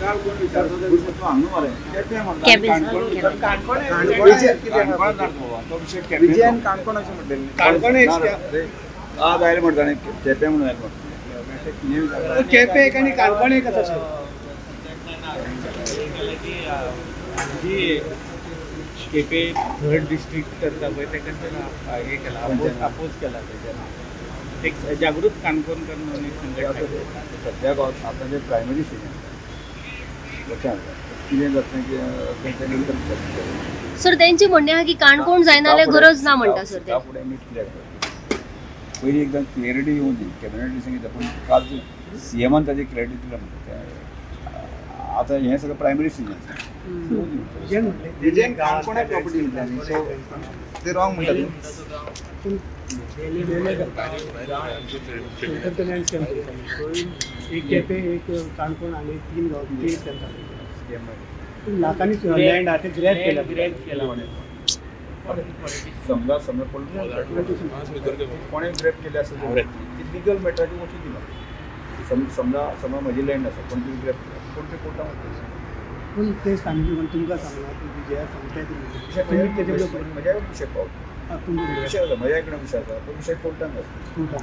काल कोण विचारतो तू हांगा मरे केपें विजयान काणकोण अशें म्हटलें काणकोण आज आयले म्हणटा न्ही केपें म्हणून आयले म्हणटा केपें एक आनी काणकोण एक आसा. जी केपें थर्ड डिस्ट्रिक्ट करता पळय तेका हे केला अपोज केला तेजेर एक जागृत काणकोणकर म्हणून एक संघटना. सद्याक आतां जे प्रायमरी स्टेशन लक्षात कितें जातलें की सर तेंची म्हणणें आहा की काणकोण जायना जाल्यार गरज ना म्हणटा सर. त्या फुडें आमी क्लियर करता पयलीं एकदम क्लियरिटी येवन दी कॅबिनेट डिसिजन घेता पूण काल सीएमान ताजी क्लॅरिटी दिल्या म्हणटा तें आतां हें सगळें प्रायमरी स्टेशन आसा. विजयान काणकोणा प्रॉपर्टी म्हटल्या न्ही सो ते रॉंग म्हणटा. एक केपें एक काणकोण आनी 3 गांव 3 लाखांनी लँड आहा ते ग्रॅब केला समजा समजा कोणें ग्रॅब केले आसा ती लिगल मॅटराची वचूं दिना. समजा समजा म्हजी लँड आसा कोण तरी ग्रॅब केला कोण ते कोर्टान वतले. पूण ते सांगली म्हण तुमकां सांगलां विजया सांगता म्हज्या विशय पावता म्हज्या कडेन विशय आसा तो विशय कोर्टान आसा.